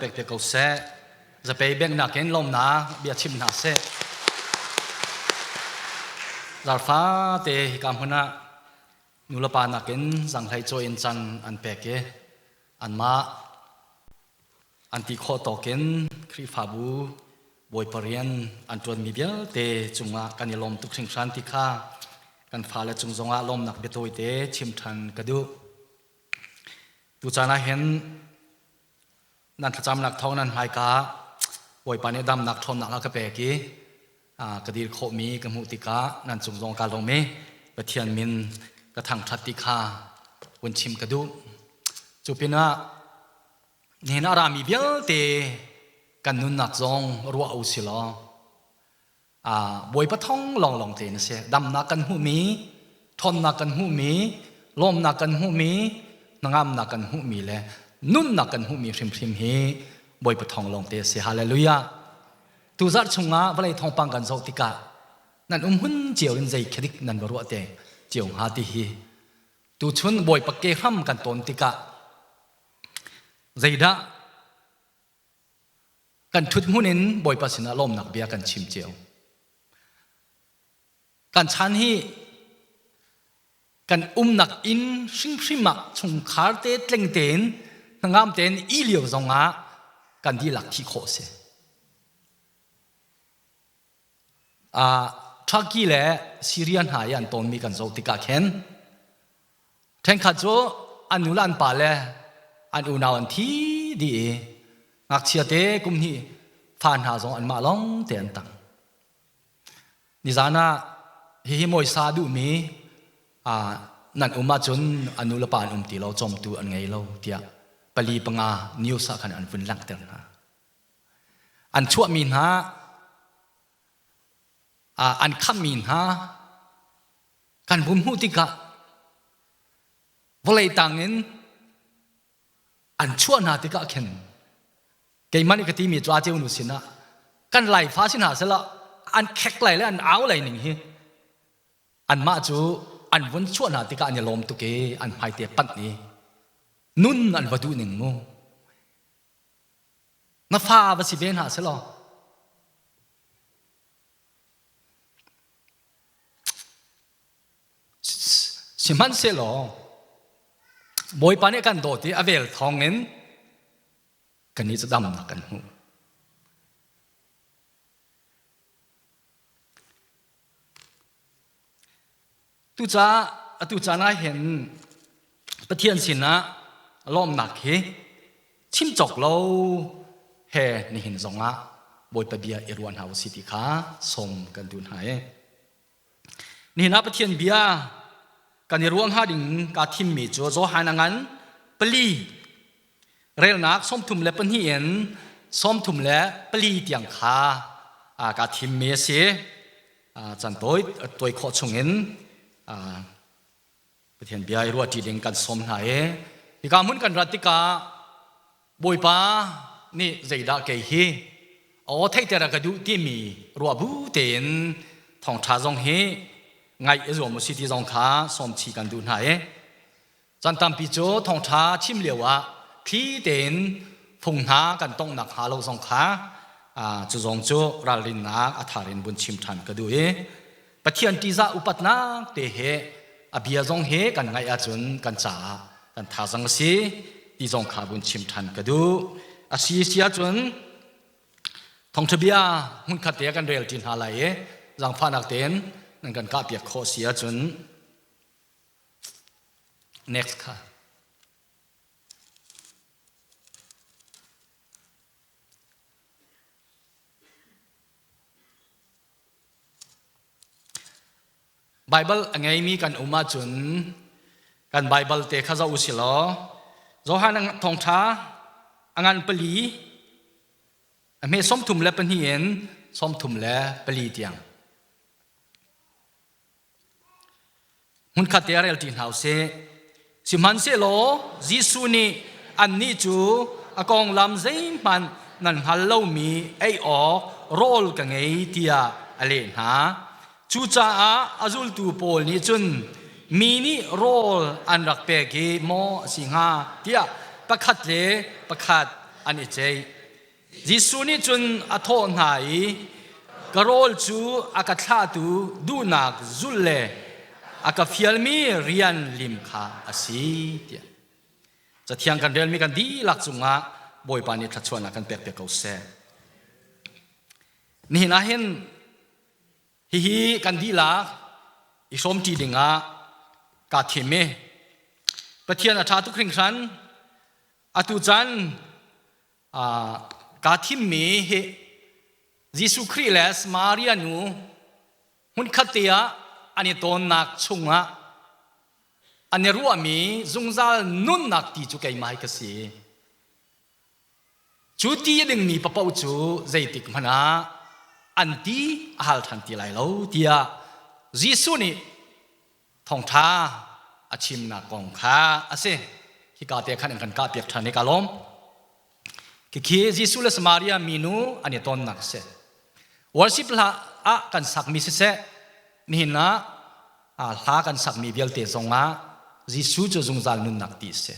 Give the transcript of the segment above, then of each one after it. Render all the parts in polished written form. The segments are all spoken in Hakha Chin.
Pek te ko seh. Zapei bengnak in lawmnak bia chim hna seh. Zarfa te hika hmun ah nulepa nakin zanghlei cawi in can an pek i anmah an ti khawh tawk in Khrihfabu Bawipa rian an ṭuanmi vialte cungah kan i lawm tuk hringhran ti kha kan fale cung zongah lawmnak biatawi te chim ṭhan ka duh. Tucaan ah hin nan thlacamnak thawng nan hmaika Bawipa nih damnak ṭhawnnak a ka pek i ka dir khawhmi ka hmuh tikah nan cung zong kaa lawm i Pathian min ka thangṭhat ti kha vun chim ka duh. Cu pinah nihin a rami vialte kan nunnak zong ruah u si law Bawipa thong lawnglawng te na si. Damnak kan hmuhmi, ṭhawnnak kan hmuhmi, lawmnak kan hmuhmi, hnangamnak kan hmuhmi le nunnak kan hmuhmi hrimhrim hi Bawipa thong lawng te a si. Hallelujah. Tuzarh chungah vawlei thawngpang kan zoh tikah nan um hun cio in zei khedik nan va ruah te cio hnga ti hi tuchun Bawipa ke hram kan tawn tikah zeidah Kan ṭhut hmun in Bawipa sinah lawmnak bia kan chim cio. Kan chan hi kan umnak inn hrimhrim ah chungkhar te tleng tein hnangam tein i lio zongah kan dihlak thih khawh a si. Turkey le Syria hna i an tawnmi kan zoh tikah khin ṭhenkhat cu an nu le an pa le an unau an thi dih i ngakchia te kum hnih fa hna zong anmah lawng te an tang. Nizan ah hihi mawisa duhmi nan um ahcun an nu le pa an um ti lo cawmtu an ngei lo tiah pali panga news ah khan an vun langhter hna. An chuahmi hna an khammi hna kan vun hmuh tikah vawlei tang in an chuah hna tikah khin keimah nih ka timi cu a ceu nu sinah kan laifa si hna sehla an khek lai le an au lai ning hi anmah cu an vun chuah hna tikah an i lawm tuk i an hmaite panh i nun an va duh ning mu. Na fa va si ve hna selaw sihmanhsehlaw Bawipa nih kan dawt i a vel thawngin kannih cu damnak kan hmu. Tucaah atu caan ah hin Pathian sinah lawmnak hi chim cawk lo he nihin zongah Bawipa bia i ruah hna usih ti kha sawm kan duh hna i nihin ah Pathian bia kan i ruah hnga ding kaa thimmi cu Johan a ngan pali relnak 32 in 34 tiang kha kaa thimmi a si. Caan tawi tawi khawh chungin Pathian bia i ruahṭi ding kan sawm hna i hika hmun kan rat tikah Bawipa nih zeidah kei hi aw theihter a ka duh timi ruah bu tein thawngṭha zong hi ngaih i zuam u si ti zong kha sawm chih kan duh hna i Caan tampi cu thawngṭha chim lioah thli tein fung hna kan tongh nakhnga lo zong kha cu zong cu ralrinnak a thar in vun chim ṭhan ka duh i Pathian ṭihzah upatnak te he a bia zong he kan ngaih ahcun kan caah kan thazang a si ti zong kha vun chim ṭhan ka duh. A si si ahcun thawngṭha bia hmunkhat te kan rel ṭi hna lai i zaangfahnak tein nan kan kahpiak khawh si ahcun Next kha. Bible a ngeimi kan um ahcun kan Bible te kha zoh u si law Johan thawngṭha a ngan pali a hme 32 in 34 tiang. Hmunkhat te ah relṭi hna usih. Sihmanhsehlaw Jesuh nih annih cu a konglam zeihmanh nan hngal lomi ei awk rawl ka ngei tiah a leh hna. Cucaah a zultu pawl nih cun mi nih rawl an rak pek i maw a si hnga tiah pakhat le pakhat an i ceih. Jesuh nih cun a thawh hna i, Ka rawl cu a ka thlahtu duhnak zulh le a ka fialmi rian lim kha a si, tiah. Cathiang kan relmi kan dihlak cungah Bawipa nih thluachuahnak kan pek piak ko seh. Nihin ah hin hihi kan dihlak i hrawmṭi dingah kaa thim i Pathian a ṭha tuk hringhran. Atu caan kaa thimmi hi Jesuh Khrih le Samaria nu hmunkhat te ah an i tawnnak chungah an i ruahmi zungzal nunnak ti cu keimah hi ka si. Cu ti a dingmi paoh cu zeitik hmanh ah an ti a hal ṭhan ti lai lo tiah Jesuh nih thawngṭha a chimnak kong kha a si. Hika te khan an kan kahpiak ṭhan i ka lawm. Khikhi Jesuh le Samaria minu an i tonnak a si. Worship hla ah kan sakmi siseh, nihin ah hla kan sakmi vialte zongah Jesuh cu zungzal nunnak ti a si.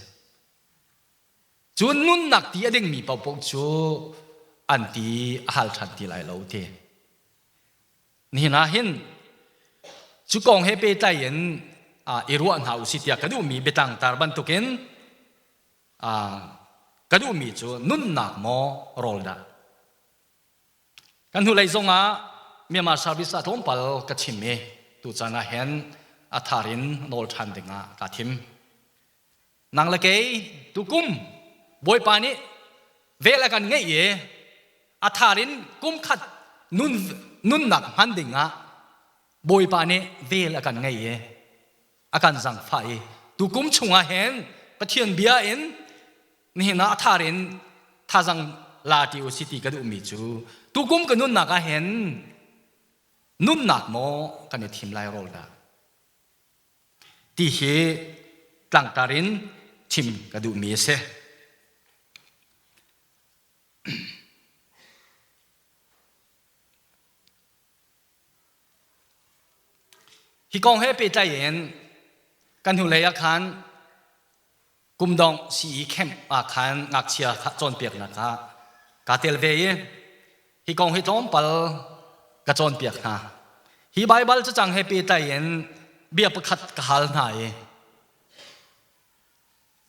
Cu nunnak ti a dingmi paohpaoh cu an ti a hal ṭhan ti lai lo ti. Nihin ah hin cu kong he pehtlai in i ruah hna usih tiah ka duhmi biatlang tar bantukin ka duhmi cu nunnak maw rawl dah? Kan hnulei zongah Myanmar service ah tlawmpal ka chim i tucaan ah hin a thar in nawl ṭhan dingah kaa thim. Nang le kei tukum Bawipa nih vel a kan ngeih i a thar in kum khat nun nunnak hman dingah Bawipa nih vel a kan ngeih i a kan zangfah i tukum chungah hin Pathian bia in nihin ah a thar in thazang la ti u si ti ka duhmi cu tukum ka nunnak ah hin nunnak maw kan i thim lai rawl dah ti hi tlangtar in chim ka duhmi a si. Hi kong he pehtlai in kan hnulei ah khan kum dongh CE camp ah khan ngakchia cawnpiaknak ah kaa tel ve i hi kong hi tlawmpal ka cawnpiak hna. Hi Baibal cacang he pehtlai in bia pakhat ka hal hna i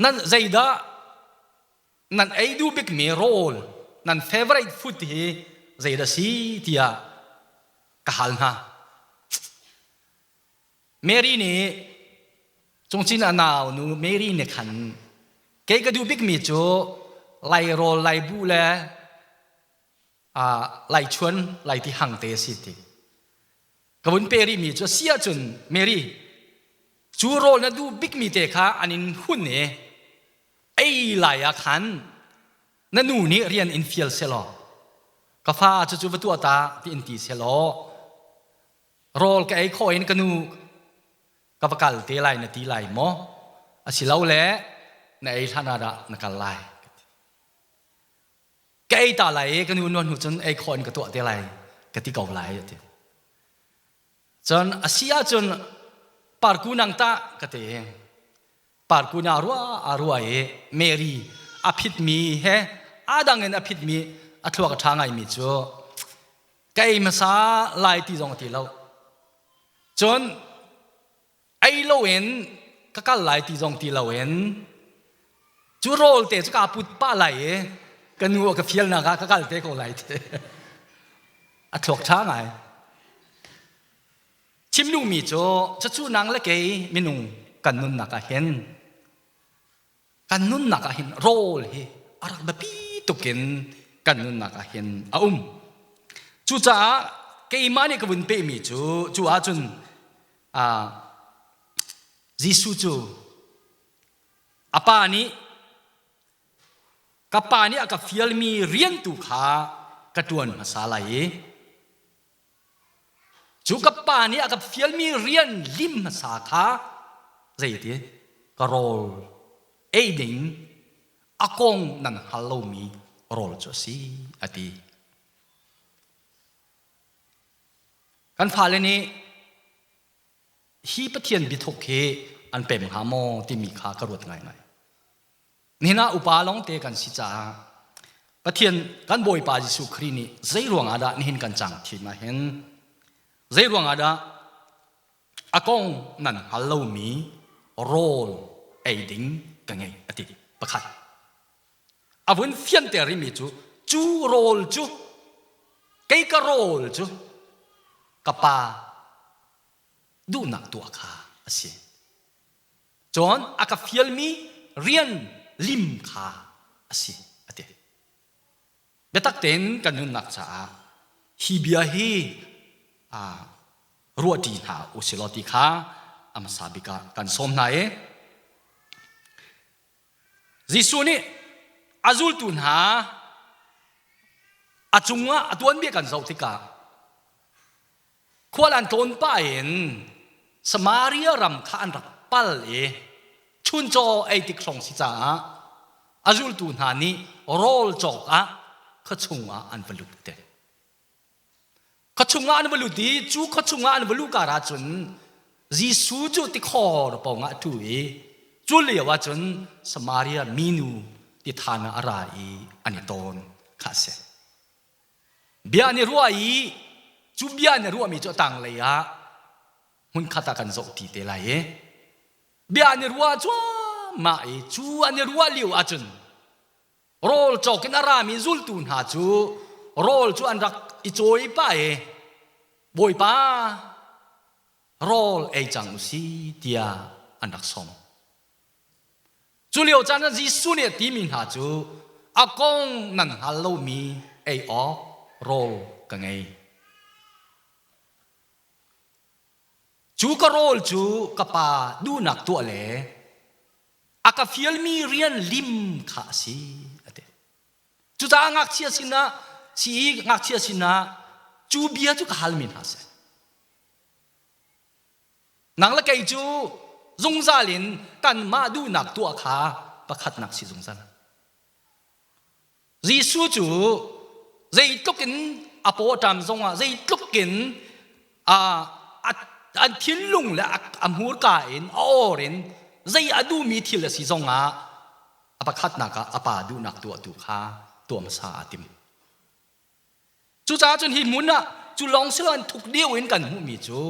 nan zeidah nan ei duh bikmi rawl nan favorite food hi zeidah si tiah ka hal hna. Mary nih cungcin a nau nu Mary nih khan kei ka duh bikmi cu lai rawl lai buh le lai chuan lai ti hang te a si ti. Ka vun pe rihmi cu a si ahcun Mary cu rawl na duh bikmi te kha an in hun i ei lai ah khan na nu nih rian in fial selaw ka fa cucu va tuah ta ti in ti selaw rawl ka ei khawh in ka nu ka va kal te lai na ti lai maw asilole na ei hlan ah dah na kal lai ka ei ta lai i ka nu nuan hnu cun ei khawh in ka tuah te lai ka ti ko lai a ti cun a si ahcun parku nang tah ka ti parku na rua a rua i Mary a phitmi he a dang in a phitmi a thluak a ṭha ngaimi cu ka ei hmasa lai ti zong a ti lo cun ei loin ka kal lai ti zong ti loin cu rawl te cu kaa put pah lai i ka nu a ka fialnak ah ka kal te ko lai ti a thluak ṭha ngai chim duhmi cu cucu nang le kei minung kan nunnak ah hin kan nunnak ah hin rawl hi a rak biapi tuk in kan nunnak ah hin a um cucaah keimah nih ka vun pehmi cu cu ahcun Jesuh cu a pa nih ka pa nih a ka fialmi rian tu kha ka ṭuan hmasa lai i Cu ka pa nih a ka fialmi rian lim hmasa kha zeiti ka rawl ei ding a kong nan hngal lomi rawl cu a si a ti. Kan fale nih hi Pathian biathuk hi an pem hnga maw timi kha ka ruat ngaingai. Nihin ah upa lawngte kan si caah. Pathian kan Bawipa Jesuh Khrih nih zei ruangah dah nihin kan cang thim ah hin zei ruangah dah a kong nan hngal lomi rawl ei ding ka ngei a ti pakhat a vun fianter rihmi cu cu rawl cu kei ka rawl cu ka pa duhnak tuah kha a si. Cun a ka fialmi rian lim kha a si a ti. Biatak tein kan nunnak caah hi bia hi ruahṭi hna usilaw ti kha a hmasa bik ah kan sawm hna i Jesuh nih a zultu hna a cungah a tuanbia kan zoh tikah Khual an tlawn pah in Samaria ram kha an rak pal i chuncaw ei tik hrawng si caah a zultu hna nih rawl cawk ah khuachung ah an va lut te. Khuachung ah an va lut i cu khuachung ah an va luh kar ahcun Jesuh cu tikhor pawngah a ṭhu i cu lio ahcun Samaria minu tithan ah a ra i an i tawn kha a si. Bia an i ruah i cu bia an i ruahmi cu a tanglei ah hmunkhat ah kan zohṭi te lai i bia an i ruah cuahmah i cu an i ruah lio ahcun rawl cawk in a rami zultu hna cu rawl cu an rak i cawi pah i Bawipa rawl ei cang u si tiah an rak sawm. Cu lio caan ah Jesuh nih a timi hna cu a kong nan hngal lomi ei awk rawl ka ngei. Cu ka rawl cu ka pa duhnak tuah le a ka fialmi rian lim kha a si a ti. Cucaah ngakchia sinah si i ngakchia sinah cu bia cu ka halmi hna a si. Nang le kei cu zungzal in kanmah duhnak tuah kha pakhatnak si zungzal. Jesuh cu zeitluk in a paw a ṭam zongah zeitluk in an thinlung le a hmurka in a awr in zei a duhmi thil a si zongah a pakhatnak ah a pa duhnak tuahtu kha tuah hmasa aa tim. Cucaah cun hi hmun ah cu lawng si loin thuk deuh in kan hmuhmi cu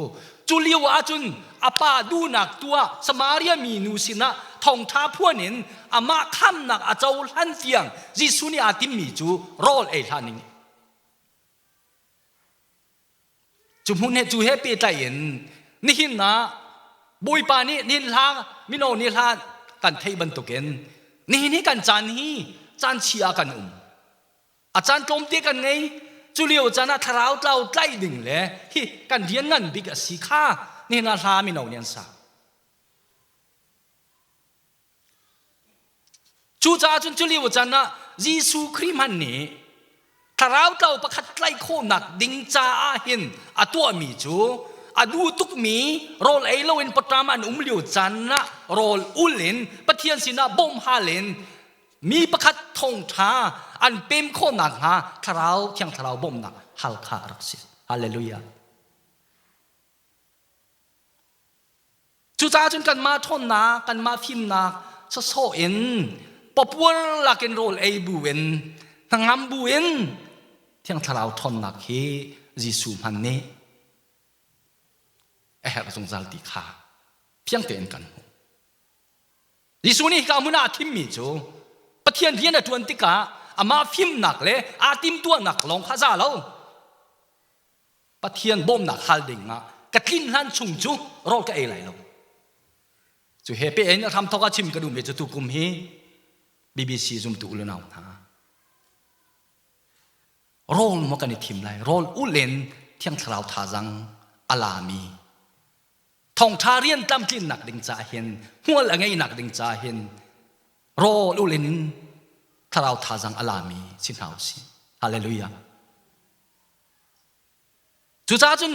cu lio ah cun a pa duhnak tuah Samaria mi nu sinah thawngṭha phuan in amah khamnak a cohlan tiang Jesuh nih aa timmi cu rawl ei hlah ning. Cu hmun he cu he pehtlai in nihin ah Bawipa nih nihin hla mino nih hla kan theih bantukin nihin hi kan caan hi caan chia ah kan um. A caan tlawmte kan ngei. Cu lio caan ah thlarau tlau tlaih ding le hi kan rian ngan bik a si kha nihin ah hla mino nih an sa. Cucaah cun cu lio caan ah Jesuh Khrih hmanh nih thlarau tlau pakhat tlaih khawhnak ding caah hin a tuahmi cu a duh tukmi rawl ei loin paṭam an um lio caan ah rawl ul in Pathian sinah bawmh hal in Mi pakhat thawngṭha an pem khawh nakhnga thlarau thiang thlarau bawmhnak hal kha a rak si. Hallelujah. Cucaah cun kanmah ṭhawnnak, kanmah fimnak sawsawh in papuar lakin rawl ei bu in hnangam bu in thiang thlarau ṭhawnnak hi Jesuh hman nih a herh zungzal ti kha fiang tein kan hmuh. Jesuh nih hika hmun ah a thimmi cu Pathian rian a ṭuan tikah amah fimnak le aa timtuahnak lawng kha a za lo. Pathian bawmnak hal ding ah ka tlin hlan chung cu rawl ka ei lai lo. Cu he pe in a hramthawk ah chim ka duhmi cu tukum hi BBC zumtu u le nau hna rawl maw kan i thim lai rawl ul in Thiang Thlarau thazaang a lami Thawngṭha rian tlamtlinnak ding caah hin hmual a ngeihnak ding caah hin rawl ul in thlarau thazaang a lami si hna usih. Hallelujah. Cucaah cun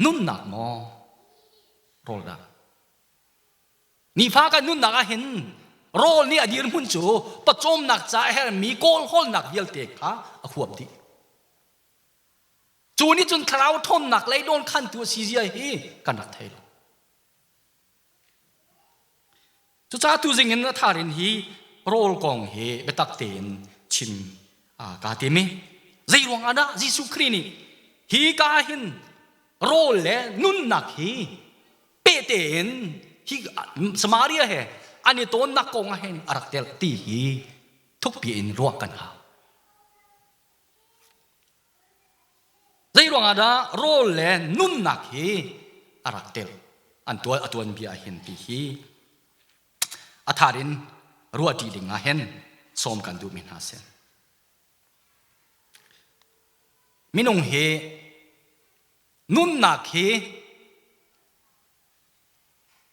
nunnak maw rawl dah? Nifa kan nunnak ah hin rawl nih a dirhmun cu pawcawmnak ca a herhmi kawlhawlnak vialte kha a huap dih. Cu nih cun thlarau ṭhawnnak lei dawnkhantu a si zia hi kan rak thei lo. Cucaah tuzing in a thar in hi rawl kong hi biatak tein chim kaa tim i zei ruang ah dah Jesuh Khrih nih hi ka hin rawl le nunnak hi pehte in hi Samaria he an i tawnnak kong ah hin a rak tel ti hi thukpi in ruah kan hau. Zei ruangah dah rawl le nunnak hi a rak tel an tual a tuan bia hin ti hi a thar in ruahṭi ding ah hin sawm kan duhmi hna si. Minung hi nunnak hi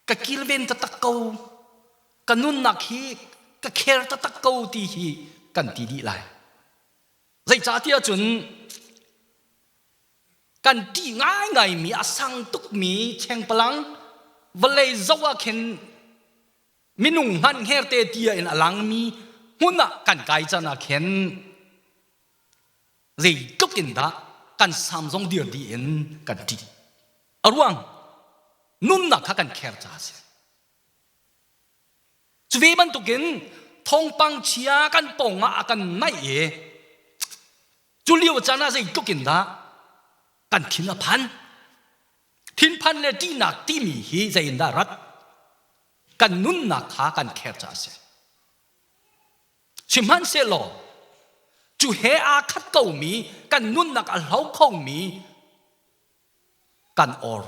ka kilven taktak ko ka nunnak hi ka kher taktak ko ti hi kan ti dih lai. Zeicahtiah cun kan ṭih ngaingaimi a sang tukmi chengpalang vawlei zoh ah khin minung hmanh hngerte tia in a langmi hmun ah kan kai can ah khin zeitluk in dah kan sam zong dir dih in kan ṭih. A ruang nunnak kha kan kher ca a si. Cu ve bantukin thawngpang chia kan pawng ah a kan naih i cu lio caan ah zeitluk in dah kan thin a phan. Thinphan le ṭihnak timi hi zei in dah rat? Kan nunnak kha kan kher caah a si. Sihmanhsehlaw cu he aa khat komi kan nunnak a hlo khomi kan or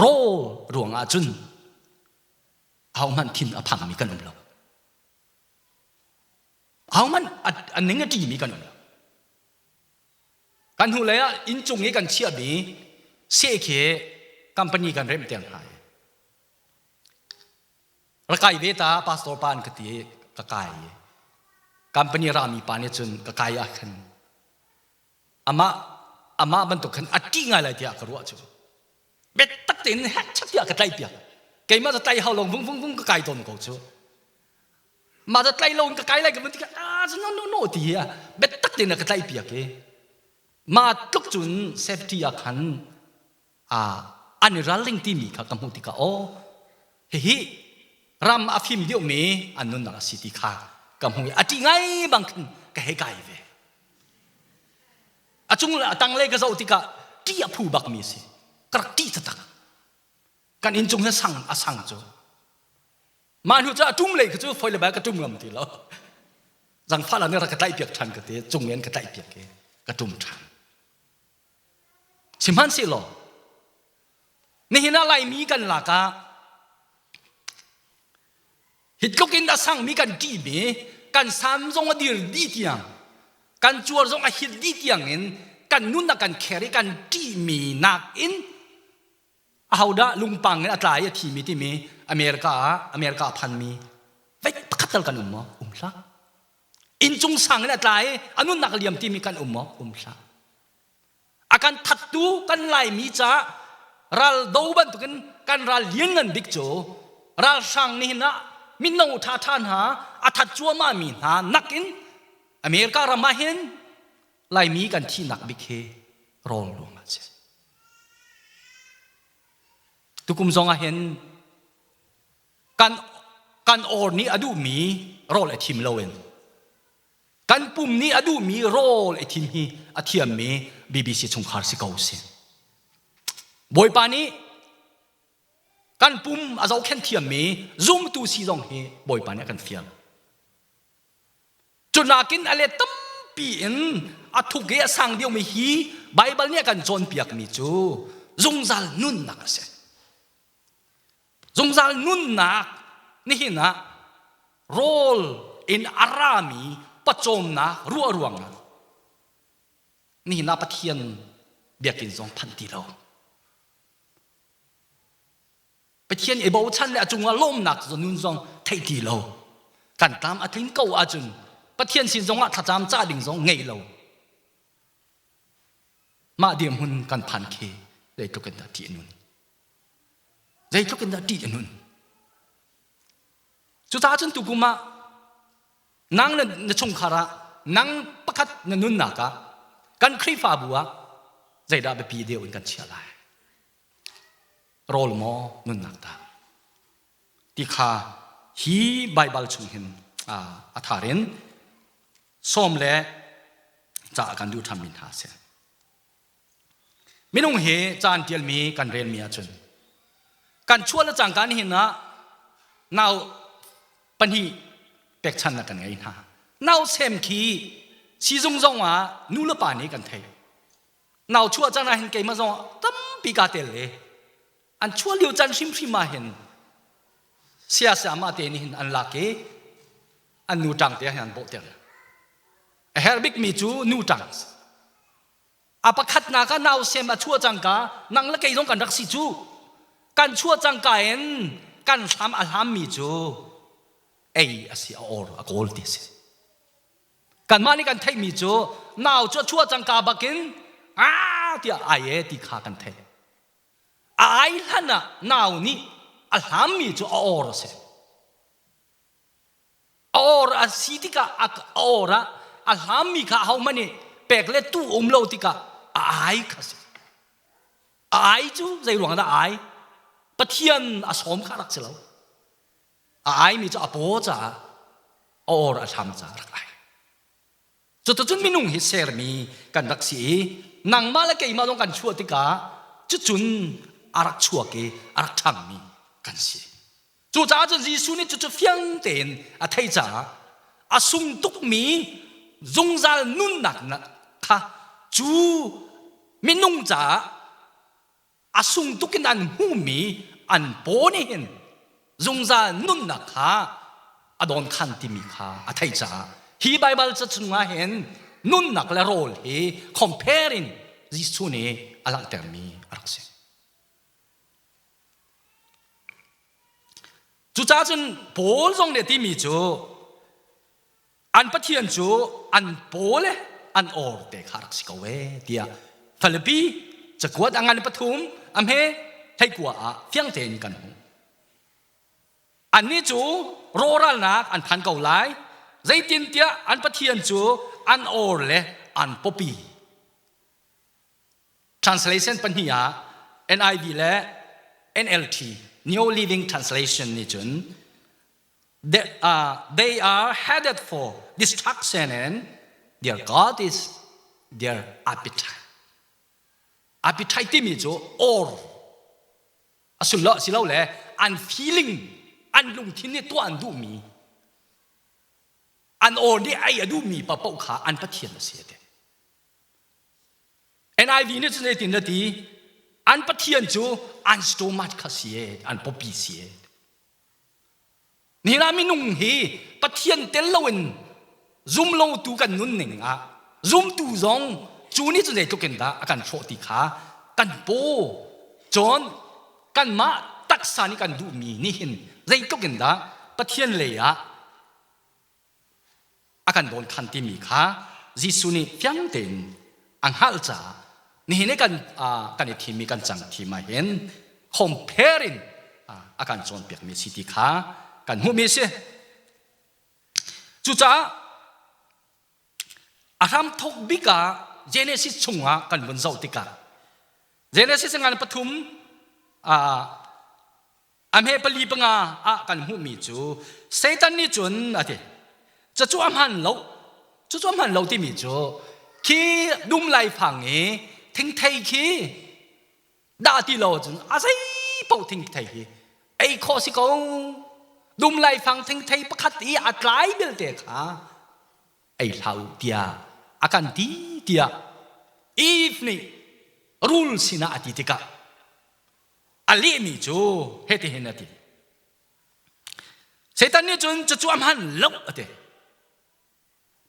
rawl ruangah cun ahohmanh thin a phangmi kan um lo. Ahohmanh a ning a ṭimi kan um lo. Kan hnulei ah inncung i kan chiahmi seh khi company kan remh tiang hna i rak kai ve ta pastor pa an ka ti i ka kai i company rami pa nih cun ka kai ah khan amah amah bantuk khan a ṭih ngai lai tiah ka ruah cu biatak tein hek chat tiah ka tlaih piak keimah cu tlai hau lo vung vung vung ka kai tawn ko cu mah cu tlai lo in ka kai lai ka vun ti ah no no no ti hi biatak tein ka tlaih piak i mah tluk cun safety ah khan an i ralring timi kha ka hmuh tikah aw hihi ram a fim deuhmi an nunnak a si ti kha ka hmuh i a ṭih ngai bang khin ka hei kai ve a cung le a tanglei ka zoh tikah ṭih a phu bakmi a si ka rak ṭih taktak kan inn cung hi sang a sang cu mah hnu cu a ṭum lei kha cu foi le bai ka ṭum ngam ti lo zangfah la nih rak ka tlaih piak ṭhan ka ti cung in ka tlaih piak i ka ṭum ṭhan Sihmanhsehlaw nihin ah Laimi kan lak ah hi tluk in a sangmi kan ṭihmi kan sam zong a dir dih tiang kan cuar zong a hit dih tiang in kan nun a kan kher i kan ṭihmi nakin ahodah lungpang in a tla i a thimi timi America ah America a phanmi vei pakhat tal kan um maw? Um hlah. Inncung sang in a tla i a nunnak liam timi kan um maw? Um hlah. A kan thattu kan Laimi caah ral do bantukin kan ral lianngan bik cu ralhrang nihin ah mino ṭhaṭha hna a that cuahmah mi hna nakin America ram ah hin Laimi kan thihnak bik hi rawl ruangah a si. Tukum zong ah hin kan kan or nih a duhmi rawl a thim loin kan pum nih a duhmi rawl i thim hi a thiammi BBC chungkhar si ko si. Bawipa nih kan pum a zohkhenh thiammi zumtu si zong hi Bawipa nih a kan fial. Cu nakin a let tampi in a thuk i a sang deuhmi hi Baibal nih a kan cawnpiakmi cu zungzal nunnak a si. Zungzal nunnak nihin ah rawl in a rami pawcawmnak ruah ruangah nihin ah Pathian biakinn zong phanh ti lo. Pathian i bochan le a cungah lawmnak nun zong theih ti lo. Kan tlam a tlin ko ahcun Pathian sin zongah thlacam ca ding zong ngei lo. Mah dirhmun kan phan khi zeitluk in dah ṭih a nun. Zeitluk in dah ṭih a nun. Cucaah cun tukum ah nang na, na chungkhar ah nang pakhat na nunnak ah kan Khrihfabu ah zeidah biapi deuh in kan chiah lai. Rawl maw nunnak dah? Ti kha hi Baibal chung hin a thar in. Sawm le ca kan duh ṭhanmi hna a si. Minung hi caan ṭialmi kan relmi ahcun kan chuah le cangka nihin ah nau pahnih pekchannak kan ngei hna. Nau sem khi sizung zong ah nu le pa nih kan theih. Nau chuah caan ah hin keimah zong tampi kaa tel i an chuah lio caan hrimhrim ah hin siasa mah te nih hin an lak i an nu ṭang te ah hin an bawhter. A herh bikmi cu nu ṭang a si. A pakhatnak ah nausem a chuah cangka nang le kei zong kan rak si cu. Kan chuah cangka in kan hlam a hlammi cu ei a si a or a kawl ti a si. Kanmah nih kan theihmi cu nau cu a chuah cangka bakin aa tiah ai e ti kha kan theih. A ai hlan ah nau nih a hlammi cu a or a si. A or a si tikah a or ah a hlammi kha ahohmanh nih pek le tu um lo tikah a ai kha si. A ai cu zei ruang dah ai? Pathian a sawm kha rak si lo. A aimi cu a paw caah a or a hlam caah rak ai. Cuticun minung hi sermi kan rak si i nangmah le keimah zong kan chuah tikah cucun a rak chuak i a rak ṭhangmi kan si. Cucaah cun Jesuh nih cucu fiang tein a theih caah a sung tukmi zungzal nunnak kha cu minung caah a sung tuk in an hmuhmi an paw nih hin zungzal nunnak kha a dawnkhan timi kha a theih caah hi Baibal ca chungah hin nunnak le rawl hi compare in Jesuh nih a langhtermi a rak si. Cucaah cun Paul zong nih a timi cu an Pathian cu an paw le an awr te kha rak si ko ee tiah Filipi cakuat a ngan pathum a hme theikua ah fiang tein kan hmuh. Annih cu rawhralnak an phan ko lai, zeitintiah an Pathian cu an awr le an pawpi. Translation pahnih ah NIV le NLT New Living Translation nih cun they, uh, they are headed for destruction and their God is their appetite. Appetite timi cu or a sullo si lo le an feeling an lungthin nih tuah an duhmi an or nih ei a duhmi paoh kha an pathian a si a ti. NIV nih cun zeitin na ti an pathian cu an stomach kha si e an pawpi si e Nihin ah minung hi Pathian tel loin zum lotu kan nun ning ah zumtu zong cu nih cun zeitluk in dah a kan hrawh ti kha kan paw cun kanmah taksa nih kan duhmi nih hin zeitluk in dah Pathian lei ah a kan dawnkhan timi kha Jesuh nih fiang tein a hngalh caah nihin i kan kan i thimmi kan cang thim ah hin compare in a kan cawnpiakmi si ti kha kan hmuhmi a si. Cucaah a hramthawk bik ah Genesis chungah kan vun zoh tikah Genesis ngan pathum A hme pali panga ah kan hmuhmi cu Satan nih cun a ti. Cucu a hman lo. Cucu a hman lo timi cu khi dum laifang i thingthei khi dah ti lo cun a zei paoh thingthei hi ei khawh si ko. Dum laifang thingthei pakhat i a tlai belte kha ei hlah u tiah a kan ti tiah Eve nih rul sinah a ti tikah A lehmi cu hitihin a ti. Satan nih cun cucu a hman lo a ti.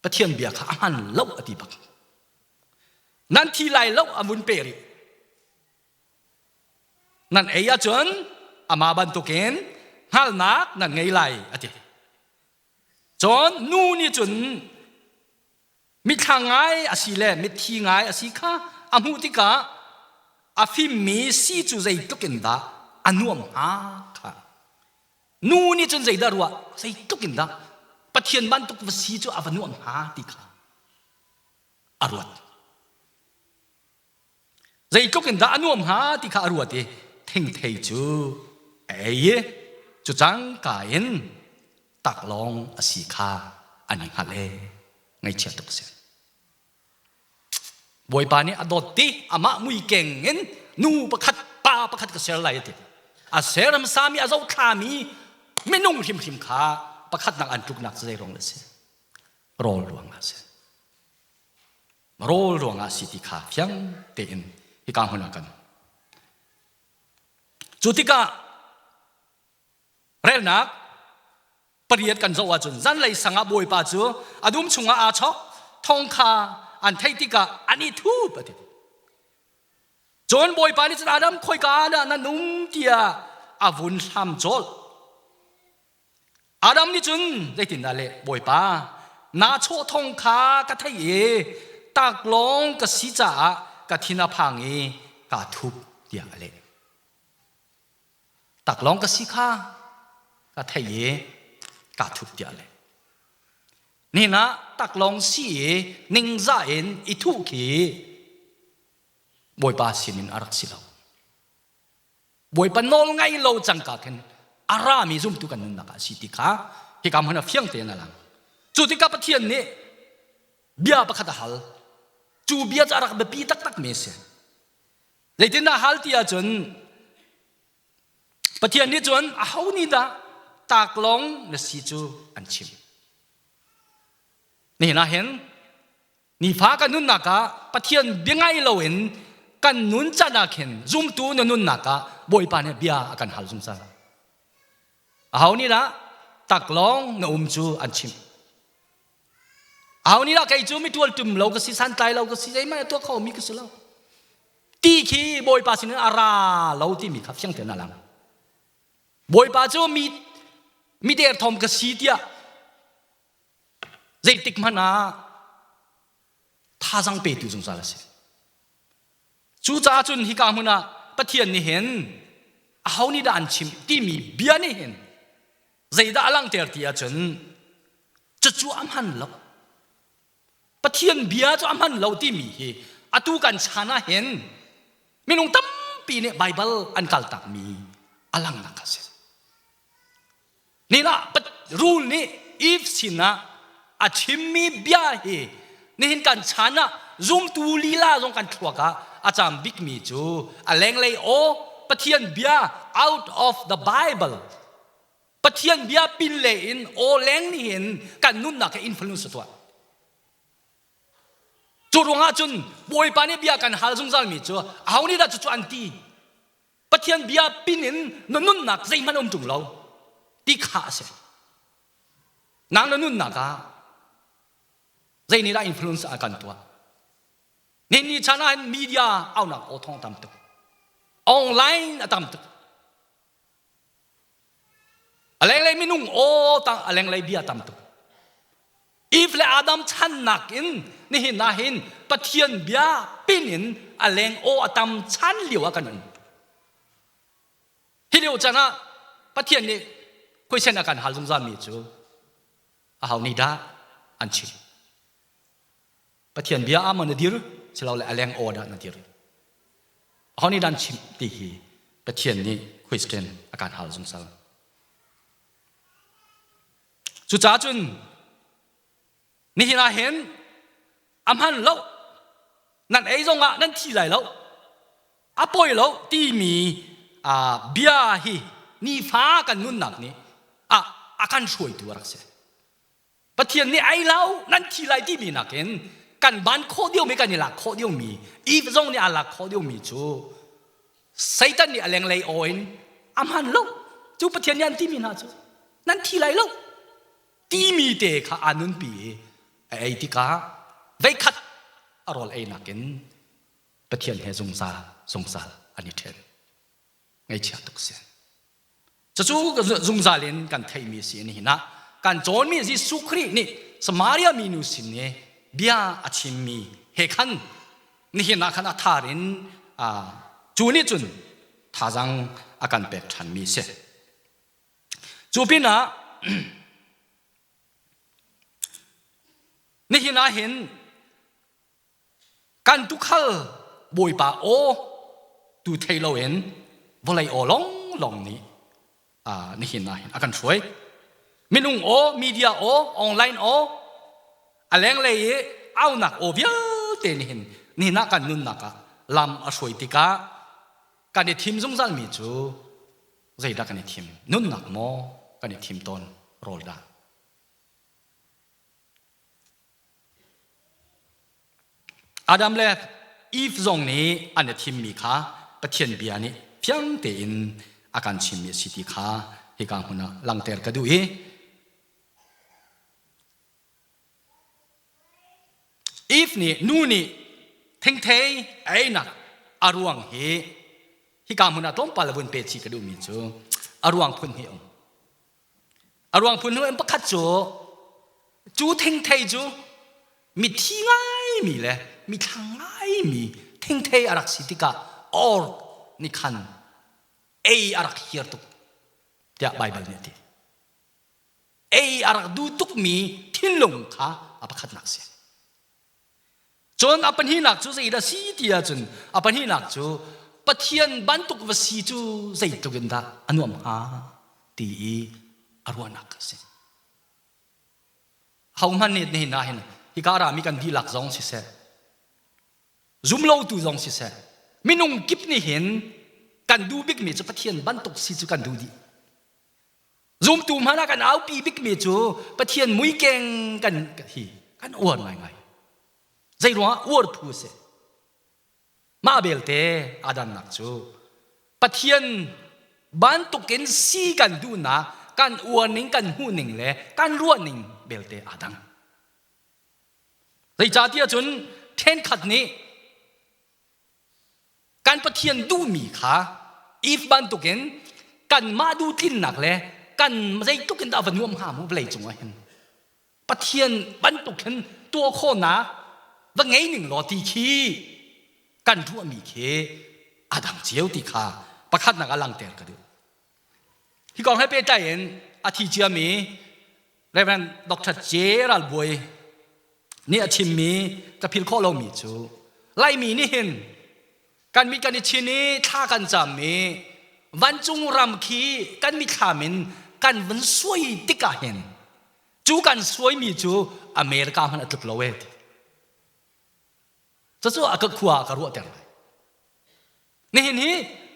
Pathian bia kha a hman lo a ti bak. Nan thi lai lo a vun pe rih. Nan ei ahcun amah bantukin hngalhnak nan ngei lai a ti. Cun nu nih cun Mithla ngai a si le mitthi ngai a si kha a hmuh tikah a fimmi si cu zeitluk in dah a nuam hnga kha. Nu nih cun zeidah ruah zeitluk in dah Pathian bantuk va si cu a va nuam hnga ti kha a ruat. Zeitluk in dah a nuam hnga ti kha a ruat i thingthei cu a ei i cu cangka in taklawng a si kha an i hngalh ee. Ngaihchia tuk si. Bawipa nih a dawt ti amah mui keng in nu pakhat pa pakhat ka ser lai a ti. A ser hmasami a zohthlami minung hrimhrim kha pakhatnak an tluknak cu zei ruang le si? Rawl ruangah si. Rawl ruangah si ti kha fiang tein hika hmun ah kan. Cu tikah relnak pariat kan zoh ahcun zanlei sang ah Bawipa cu a dum chungah aa chok thong kha an theih tikah an i thup a ti. Cun Bawipa nih cun Adam khoika ah dah nan um tiah a vun hlam colh. Adam nih cun zeitindah leh Bawipa naa chawh thong kha ka theih i taklawng ka si caah ka thin a phang i kaa thup tiah a leh. Taklawng ka si kha ka theih i kaa thup tiah le. Nihin ah taklawng si i ningzah in i thuh khi Bawipa sinin a rak si lo. Bawipa nawl ngai lo cangka khin a rami zumtu kan nunnak ah si ti kha hika hmun ah fiang tein a lang. Cu tikah Pathian nih bia pakhat a hal. Cu bia cu a rak biapi taktak mi a si. Zeitindah hal ti ahcun Pathian nih cun aho nih dah taklawng na si cu an chim. Nihin ah hin nifa kan nunnak ah Pathian bia ngai loin kan nun can ah khin zumtu na nunnak ah Bawipa nih bia a kan hal zungzal. Aho nih dah taklawng na um cu an chim. Aho nih dah kei cu mi tualtum lo ka si santlai lo ka si zeihmanh a tuah kho mi ka si lo. Ti khi Bawipa sinin a ra lo timi kha fiang tein a lang. Bawipa cu mi mi derthawm ka si tiah zeitik hmanh ah thazang petu zungzal a si. Cucaah cun hika hmun ah Pathian nih hin aho nih dah an chimh timi bia nih hin zeidah a langhter ti ahcun cucu a hman lo. Pathian bia cu a hman lo timi hi atu kan chan ah hin minung tampi nih Baibal an kaltakmi a langnak a si. Nilah rul nih Eve sinah a chimmi bia hi nihin kan chan ah zumtu lila zong kan thluak ah a cam bikmi cu a lenglei aw Pathian bia out of the Bible Pathian bia pin le in aw leng nih hin kan nunnak he influence a tuah. Cu ruangah cun Bawipa nih bia kan hal zungzalmi cu aho nih dah cucu an ti? Pathian bia pin in na nunnak zeihmanh um ṭung lo ti kha a si. Nang na nunnak ah zei nih dah influence a kan tuah? Nihin ni chan ah hin media aunak aw thawng tam tuk. Online a tam tuk. A lenglei minung aw tang a lenglei bia tam tuk. Eve le Adam chan nakin nihin ah hin Pathian bia pin in a leng aw a tam chan lio ah kan um. Hi lio chan ah Pathian nih question a kan hal zungzal mi cu aho nih dah an chim. Pathian bia ah maw na dir silole a leng aw dah na dir. Aho nih dah an chim ti hi Pathian nih question a kan hal zungzal. Cucaah cun nihin ah hin a hman lo nan ei zongah nan thi lai lo a poi lo timi bia hi nifa kan nunnak nih a a kan hruaitu a rak si. Pathian nih ai lo nan thi lai timi nakin kan ban khawh diomi kan i lak khawh diomi Eve zong nih aa lak khawh diomi cu Satan nih a lenglei aw in a hman lo cu Pathian nih an timi hna cu nan thi lai lo timi te kha aa nunpi i a ei tikah veikhat a rawl ei nakin Pathian he zungzal zungzal an i ṭhen ngaihchia tuk si cucu zungzal in kan theihmi si nihin ah kan cawnmi Jesuh Khrih nih Samaria minu sin i bia a chimmi he khan nihin ah khan a thar in cu nih cun thazang a kan pek ṭhanmi si. Cu pinah nihin ah hin kan tukhal Bawipa aw tu thei loin vawlei aw longlong nih nihin ah hin a kan hruai. Minung aw, media aw, online aw. A lenglei i aunak aw vialte nih hin nihin ah kan nunnak ah lam a hruai tikah kan i thim zungzalmi cu zeidah kan i thim? Nunnak maw kan i thim tawn rawl dah? Adam le Eve zong nih an i thimmi kha Pathian bia nih fiang tein a kan chimmi a si ti kha hika hmun ah langhter ka duh i Eve nih nu nih thingthei a einak a ruang hi hika hmun ah tlawmpal a vun pe chih ka duhmi cu a ruang phun hnih a um. A ruang phun hnu in pakhat cu cu thingthei cu mithi ngaimi le mithlang ngaimi thingthei a rak si tikah or nih khan ei a rak hiar tuk tiah Baibal nih a ti. Ei a rak duh tukmi thinlung kha a pakhatnak si. Cun a pahnihnak cu zeidah si ti ahcun a pahnihnak cu Pathian bantuk va si cu zeitluk in dah a nuam hnga ti i a ruahnak a si. Hohmanh nih nihin ah hin hika rami kan dihlak zong siseh, zumlotu zong siseh, minung kip nih hin kan duh bikmi cu Pathian bantuk si cu kan duh dih. Zumtu hmanh ah kan aupi bikmi cu Pathian muikeng kan hi kan uar ngaingai. Zei ruangah uar phu a si? Mah belte aa dannak cu Pathian bantukin si kan duhnak, kan uar ning, kan hmuh ning le kan ruah ning belte aa dang. Zeicahtiah cun ṭhenkhat nih Kan Pathian duhmi kha if bantukin kanmah duhtlinnak le kan zeitluk in dah va nuam hnga mu vawlei cungah hin Pathian bantuk hin tuah khawhnak va ngei ning law ti khi kan ruahmi khi a dang cio ti kha pakhatnak ah langter ka duh. Hi kong he pehtlai in a thi ciami Reverend Dr. J. Ralbuai nih a chimmi ka philh khawh lomi cu Laimi nih hin kan mit kan i chin i thla kan cam i vancung ram khi kan mithlam in kan vun suai tikah hin cu kan suaimi cu America hmanh a tluk lo ee. Cucu a ka khua ka ruahter lai. Nihin hi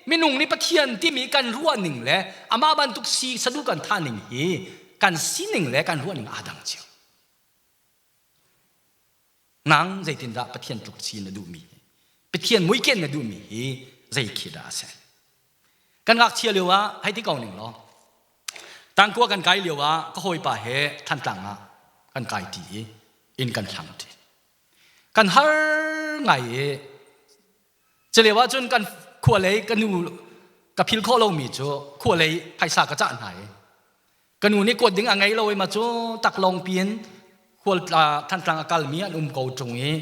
minung nih Pathian timi kan ruah ning le amah bantuk si sadu kan thah ning hi kan sining le kan ruah ning aa dang cio. Nang zeitindah Pathian tluk si na duhmi Pathian muiken na duhmi hi zei khi dah a si? Kan ngakchia lio ah hei ti ko ning law tangkua kan kai lio ah ka hawipa he Thantlang ah kan kai ti i inn kan hlang ti. Kan har ngai i Culio ahcun kan khua lei ka nu ka phil khawh lomi cu khua lei phaisa ka cah hna i ka nu nih kuat ding a ngei lo i ma cu taklawng piin khual Thantlang a kalmi an um ko ṭung i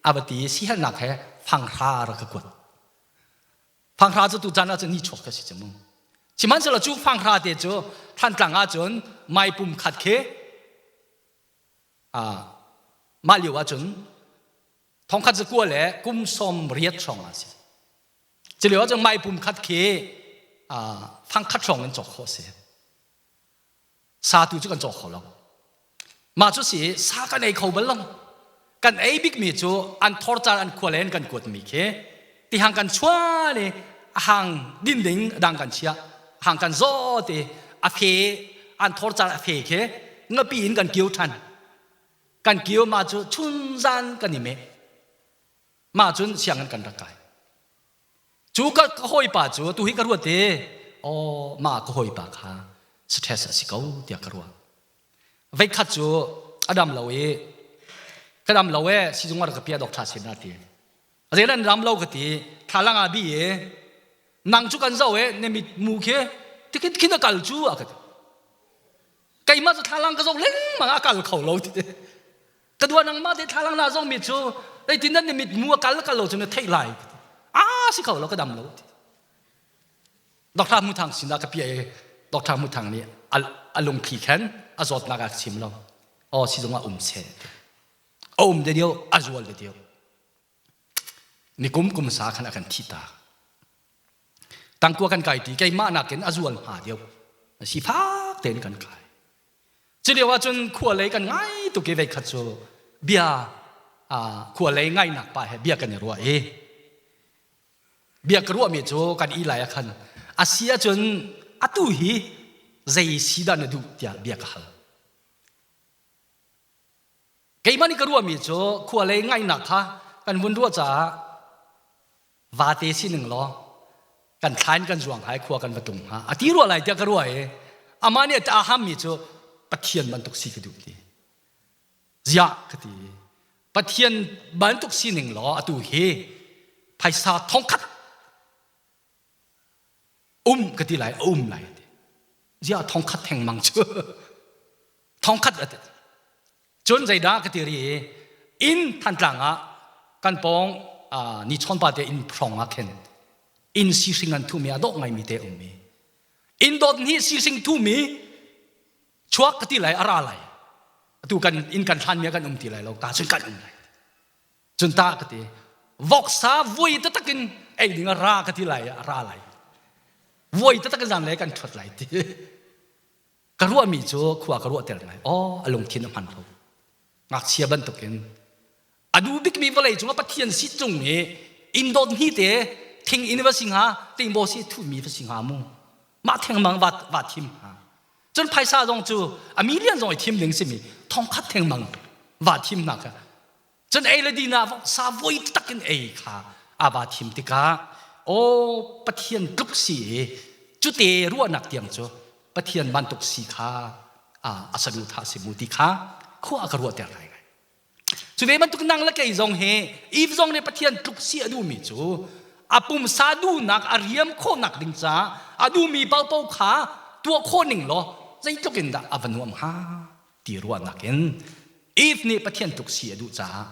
a va ti i sihelnak he fanghra rak ka kuat. Fanghra cu tuchan ahcun ni chuak ka si cu mu. Sihmanhsehlaw cu fanghra te cu Thantlang ahcun mai pum khat khi mah lio ahcun thongkhat zakua le kum 80 hrawng ah si. Cu lio ahcun mai pum khat khi fangkhat hrawng in cawk khawh a si. Sa tu cu kan cawk kho lo. Mah cu si sa kan ei kho bal lo. Kan ei bikmi cu an thor car an khua len kan kuatmi khi tihang kan chuan i a hang din ding dang kan chia hang kan zaw ti a fe an thor car a fe khi ngapi in kan kio than kan kio ma cu chunzan kan i meh mah cun sianginn kan rak kai cu ka ka hawipa cu tu hi ka ruat i aw mah ka hawipa kha stress a si ko tiah ka ruah veikhat cu a dam lo i ka dam lo e sizung ah ka pia doctor sin ah ti Zelan ram lo ka ti thlalang ah bi e nang cu kan zo e ne mit mu khi tikhin khin a kal cu a ka ti keimah cu thlalang ka zo lengmang a kal kho lo ti ka dua nangmah te thlalang na zong mi cu zeitin nan mit mu a kal kal lo cu na theih lai a si kho lo ka dam lo ti Dr. Muthang sinah ka pia i Dr. Muthang nih a lungthli khan a zawtnak a chim lo aw si zongah um se a um de dio a zual de dio Nikum kum sa khan a kan thih tak. Tangkua kan kai ti keimah nakin a zual hma deuh. Sifak tein kan kai. Cu lio ahcun khua lei kan ngai tuk i veikhat cu bia khua lei ngainak pa he bia kan i ruah i bia ka ruahmi cu kan i lai ah khan a si ahcun atu hi zei si dah na duh tiah bia ka hal. Keimah nih ka ruahmi cu khua lei ngaihnak kha kan vun ruah caah vate sining law kan thla in kan zuang hai khua kan va tung hnga a ti ruah lai tiah ka ruah i amah nih a hammi cu Pathian bantuk si ka duh ti. Ziah ka ti. Pathian bantuk sining law atu hi phaisa thongkhat um ka ti lai a um lai ti. Ziah thongkhat thengmang cu thongkhat a ti. Cun zeidah ka ti ri i inn Thantlang ah kan pawng ni chawnpa te inn hrawng ah khin inn sihring an thumi a dawh ngaimi te um i inn dawt hnih sihring thumi chuak ka ti lai a ra lai atu kan inn kan hlanmi ah kan um ti lai lo ka cun kan um lai cun ta ka ti voksa vui taktak in ei ding a ra ka ti lai a ra lai vui taktak in zan lei kan ṭhuat lai ti ka ruahmi cu khua ka ruahter ngai aw a lungthin a hman lo ngakchia bantukin a duh bikmi vawlei cungah Pathian si cung i inn dawt hni te thing inn va si hnga tingbaw si thuhmi va si hnga mu mah thengmang va va thim hnga cun phaisa zong cu a million zong i thim ding simi thongkhat thengmang va thim hna kha Cun ei le din ah voksa voi tak in ei kha a va thim tikah aw Pathian tluk si i cute ruahnak tiang cu Pathian bantuk si kha a saduhthah si mu ti kha khua a ka ruahter ngaingai. Cu ve bantuk nang le kei zong hi Eve zong nih Pathian tluk si a duhmi cu a pumsa duhnak a riam khawhnak ding caah a duhmi paohpaoh kha tuah khawh ning law zeitluk in dah a va nuam hnga ti ruahnak in Eve nih Pathian tluk si a duh caah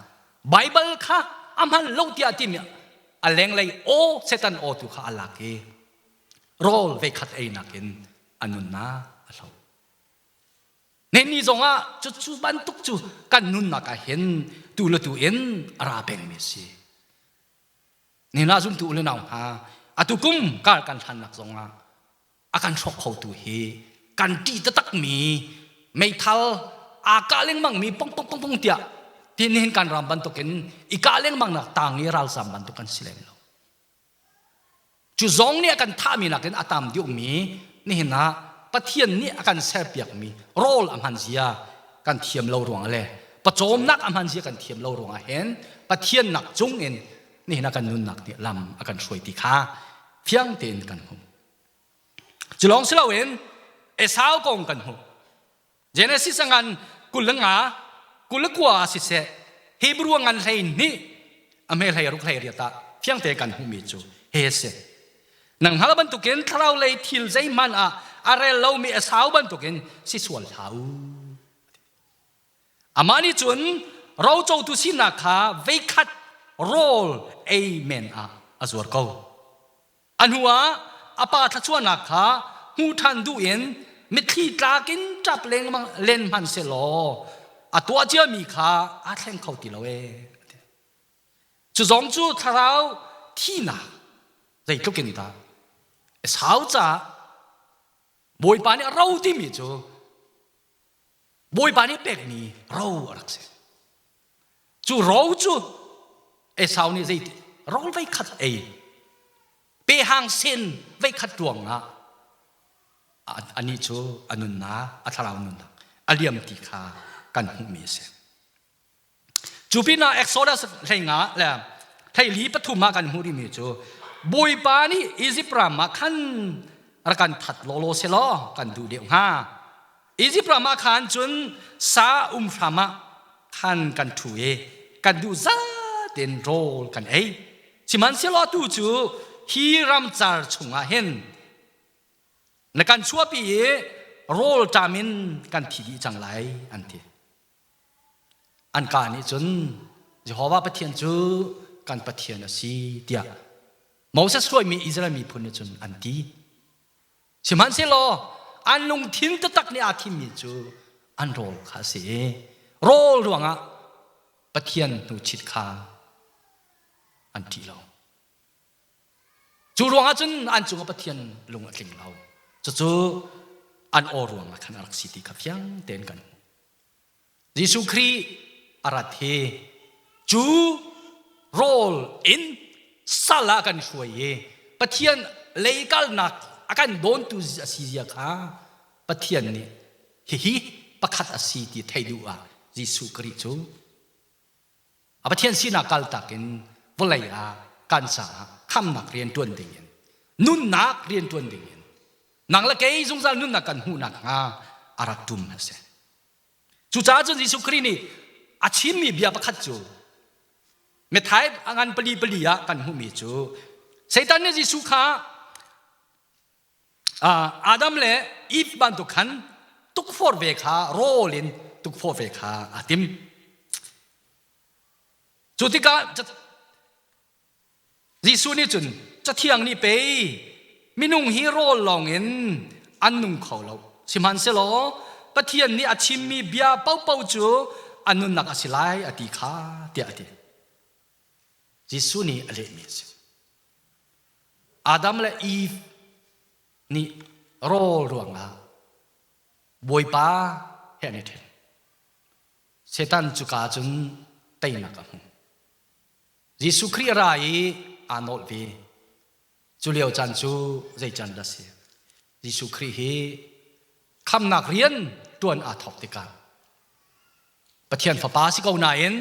Baibal kha a hman lo tiah timi a lenglei aw Satan aw tu kha a lak i rawl veikhat einak in a nunnak a hlo. Nenni zongah cu bantuk cu kan nunnak ah hin tu le tu in a ra pengmi a si. Nina zumtu u le nau hna atu kum kar kan hlannak zongah a kan hrawk khotu hi kan ṭih taktakmi meithal aa kah lengmangmi pong pong pong pong tiah ti nihin kan ram bantukin i kah lengmang nak tang i ralzam bantuk kan si lem lo. Cu zong nih a kan thahmi nakin a tam deuhmi nihin ah Pathian nih a kan serpiakmi rawl a hman zia kan thiam lo ruang le pawcawmnak a hman zia kan thiam lo ruangah hin Pathian nak cung in nihin ah kan nunnak nih lam a kan hruai ti kha fiang tein kan hmuh. Cu lawng si loin Esau kong kan hmuh. Genesis a ngan 25 29 ah siseh Hebrew a ngan 12 a hme hlei ruk hlei riat ah fiangte kan hmuhmi cu he si. Nang hngal bantukin thlarau lei thil zeihmanh ah a rel lomi Esau bantukin si sual hlah u. Amah nih cun rocotu sinak kha veikhat rawl ei men ah a zuar ko. A hnuah a pa thluachuahnak kha hmu ṭhan duh in mitthli tlak in ṭap lengmang len hmanh sehlaw a tuah ciami kha aa thleng kho ti lo ee. Cu zong cu thlarau thihnak zeitluk in dah Esau caah Bawipa nih a ro timi cu Bawipa nih pekmi ro a rak si. Cu ro cu Esau nih zei rawl veikhat ei pehang sen veikhat ruangah anih cu a nunnak a thlarau nunnak a liam ti kha kan hmuhmi a si. Cu pinah Exodus 15 le theili pathum ah kan hmuh rihmi cu Bawipa nih Izipt ram ah khan rak kan that lawlaw selaw kan duh deuh hnga. Izipt ram ah khan cun sa um hram ah khan kan ṭhu i kan duh zat in rawl kan ei. Sihmanhsehlaw atu cu hi ramcar chungah hin na kan chuahpi i rawl ṭam in kan thi dih cang lai, an ti. An kaa nih cun Jehovah Pathian cu kan Pathian a si tiah Moses hruaimi Israel miphun nih cun an ti. Sihmanhsehlaw an lungthin taktak nih aa thimmi cu an rawl kha a si i rawl ruangah Pathian hnuchit kha an ṭih lo. Cu ruangah cun an cungah Pathian lung a tling lo. Cucu an aw ruangah khan a rak si ti kha fiang tein kan hmuh. Jesuh Khrih a rat hi cu rawl in sal ah kan hruai i Pathian lei kalnak a kan dawntu a si zia kha Pathian nih hihi pakhat a si ti theih duh ah Jesuh Khrih cu a Pathian sinak kaltak in vawlei ah kan caah khamnak rian ṭuan dingin nunnak rian ṭuan dingin nang le kei zungzal nunnak kan hmuh nakhnga a rak ṭum a si. Cucaah cun Jesuh Khrih nih a chimmi bia pakhat cu Matthai a ngan pali pali ah kan hmuhmi cu Satan nih Jesuh kha Adam le Eve bantuk khan tukforh ve kha rawl in tukforh ve kha aa tim. Cu tikah Jesuh nih cun Cathiang nih pei minung hi rawl lawngin an nung kho lo. Sihmanhsehlaw Pathian nih a chimmi bia paohpaoh cu an nunnak a si lai a ti kha tiah a ti. Jesuh nih a lehmi a si. Adam le Eve nih rawl ruangah Bawipa he an i ṭhen. Satan cuka cun teinak a hmu. Jesuh Khrih a ra i aa nolh ve. Cu lio caan cu zei caan dah si? Jesuh Khrih hi khamnak rian ṭuan aa thawk tikah Pathian Fapa si ko nain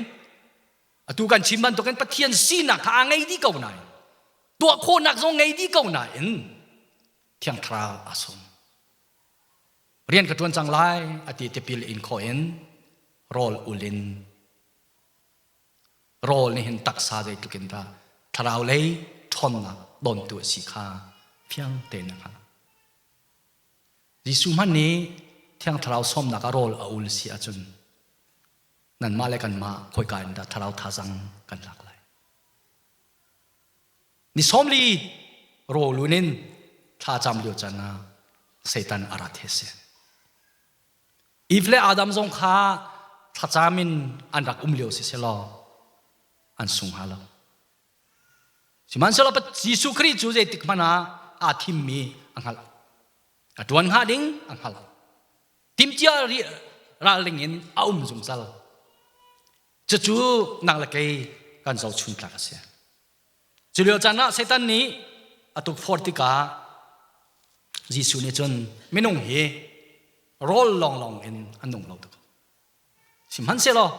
atu kan chim bantukin Pathian sinak kha aa ngei dih ko nain tuah khawhnak zong ngei dih ko nain Thiang Thlarau aa sawm. Rian ka ṭuan cang lai a ti tipil in khawh in rawl ul in Rawl nih hin taksa zeitluk in dah thlarau lei ṭhawnnak dawntu a si kha fiang tein a hngalh. Jesuh hmanh nih Thiang Thlarau sawmnak ah rawl a ul si ahcun nanmah le kanmah khoika in dah thlarau thazang kan lak lai? Ni 40 rawl un in thlacam lio caan ah Satan a rat hi a si. Eve le Adam zong kha thlacam in an rak um lio si selaw an sung hnga lo. Sihmanhsehlaw Jesuh Khrih cu zeitik hmanh ah aa thimmi a hngalh. A ṭuan hnga ding a hngalh. Timhcia ralring in a um zungzal. Cucu nang le kei kan zohchun tlak a si. Cu lio caan ah Satan nih a tukforh tikah Jesuh nih cun minung hi rawl lawnglawng in an nung lo tuk. Sihmanhsehlaw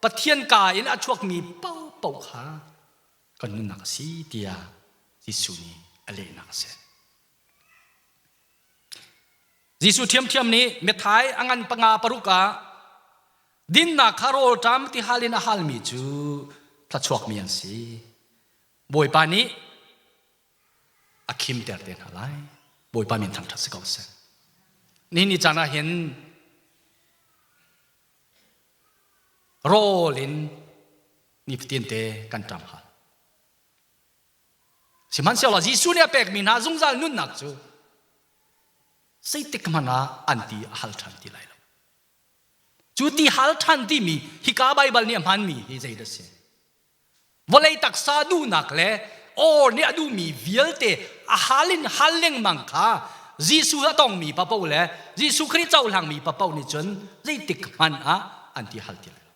Pathian kaa in a chuakmi paohpaoh kha kan nunnak a si tiah Jesuh nih a lehnak a si. Jesuh ṭhiamṭhiam nih Matthai a ngan panga paruk ah dinnak kha rawlṭam ti hal in a halmi cu thluachuakmi an si. Bawipa nih a khimter te hna lai. Bawipa min thangṭhat si ko seh. Nihin ni caan ah hin rawl in nifatin te kan ṭam hal. Sihmanhsehlaw Jesuh nih a pekmi hna zungzal nunnak cu zeitik hmanh ah an ti a hal ṭhan ti lai lo. Cu ti hal ṭhan timi hika Baibal nih a hmanmi hi zeidah a si? Vawlei taksa duhnak le aw nih a duhmi vialte a hal in hal lengmang kha Jesuh a tongmi paoh le Jesuh Khrih cohlangmi paoh nih cun zeitik hmanh ah an ti hal ti lai lo.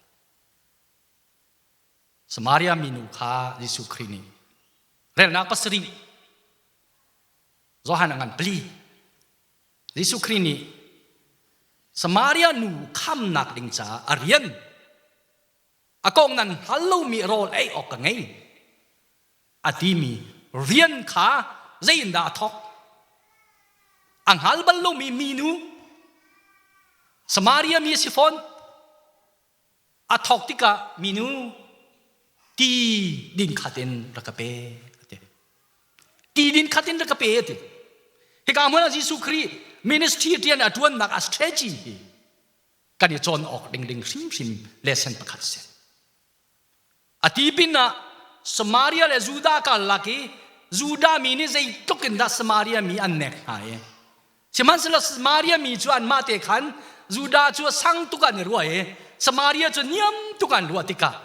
Samaria minu kha Jesuh Khrih nih relnak pasarih Johan a ngan pali Jesuh Khrih nih Samaria nu khamnak ding caah a rian a kong nan hngal lomi rawl ei awk ka ngei a timi rian kha zeiindah a thawk a hngal bal lomi minu Samaria mi a si fawn A thawk tikah minu ti din khat in rak ka pe a ti. Ti din khat in rak ka pe a ti. Hika hmun ah Jesuh Khrih ministry rian a ṭuannak a strategy hi kan i cawn awk ding ding hrimhrim lesson pakhat si. A ti pin ah Samaria le Judah karlak i Judah mi nih zeitluk in dah Samaria mi an nek hna i sihmanhsehlaw Samaria mi cu anmah te khan Judah cu a sang tuk an i ruah i Samaria cu niam tuk an ruah tikah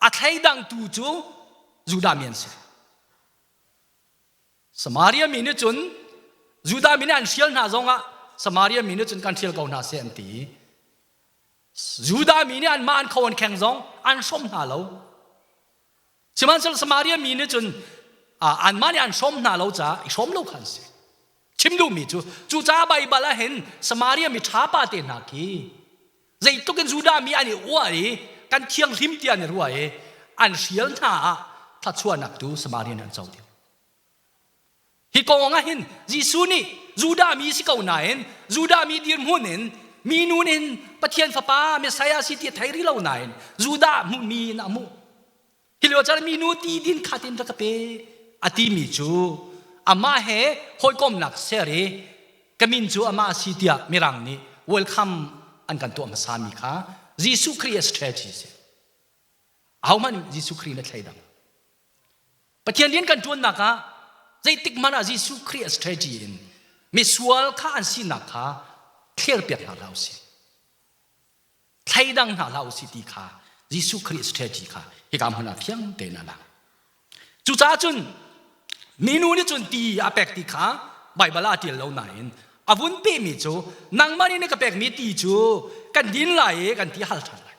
a thleidangtu cu Judah mi an si. Samaria mi nih cun Judah mi nih an hrial hna zongah Samaria mi nih cun kan hrial ko hna seh an ti. Judah mi nih anmah an kho an kheng zong an hrawm hna lo. Sihmanhsehlaw Samaria mi nih cun anmah nih an hrawm hna lo caah i hrawm lo kha an si. Chim duhmi cu cucaah Baibal ah hin Samaria mi ṭha pa te hna khi zeitluk in Judah mi an i uah i kan thianghlim tiah an i ruah i an hrial hna ah thluachuahnak tu Samaria nih an co dih. Hi kong ah hin Jesuh nih Judah mi si ko nain Judah mi dirhmun in minu in Pathian fapa Messiah si ti a thei rih lo nain Judah hmuhmi in a hmuh. Hi lio caan minu ti din kha tin rak ka pe a timi cu amah he hawikomnak ser i ka min cu amah a si tiah mirang nih welcome an kan tuah hmasa mi kha Jesuh Khrih a strategy si. Ahohmanh Jesuh Khrih na thleidang. Pathian rian kan ṭuannak ah zeitik hmanh ah Jesuh Khrih a strategy in misual kha an sinak kha thlerpiak hna hlah usih. Thleidang hna hlah usih ti kha Jesuh Khrih strategy kha hika hmun ah fiang tein a lang. Cucaah cun minu nih cun ti a pek ti kha Baibal ah a ṭial lo nain a vun pehmi cu nangmah nih na ka pekmi ti cu kan din lai i kan ti hal ṭhan lai.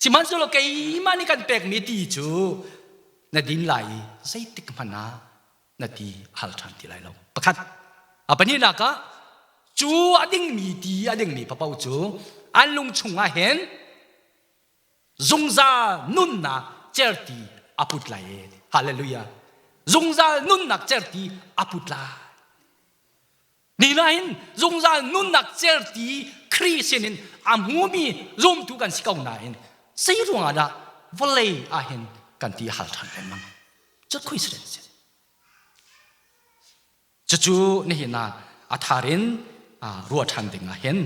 Sihmanhsehlaw keimah nih kan pekmi ti cu na din lai i zeitik hmanh ah na ti hal ṭhan ti lai lo. Pakhat. A pahnihnak ah cu a dingmi ti a dingmi paoh cu an lung chungah hin zungzal nunnak certi a put lai e. Hallelujah. Zungzal nunnak certi a put lai. Ninain zungzal nunnak certi Khrih sinin a hmumi zumtu kan si ko nain zei ruangah dah vawlei ah hin kan ti hal ṭhan lengmang? Cu coincidence si. Cucu nihin ah a thar in ruah ṭhan ding ah hin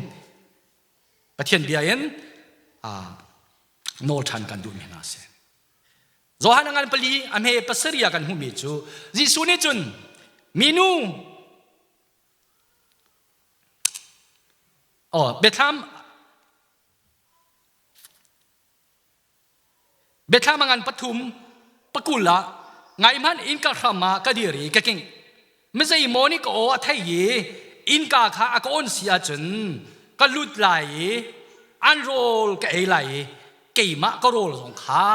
Pathian bia in nawl ṭhan kan duhmi hna a si. Johan a ngan pali a hme pasarih ah kan hmuhmi cu Jesuh nih cun minu oh biathlam biathlam a ngan pathum pakul ah ngai hmanh innka hram ah ka dir i ka king mizei maw nih ka aw a thei i innka kha a ka on si ahcun ka lut lai i an rawl ka ei lai i keimah ka rawl zong kha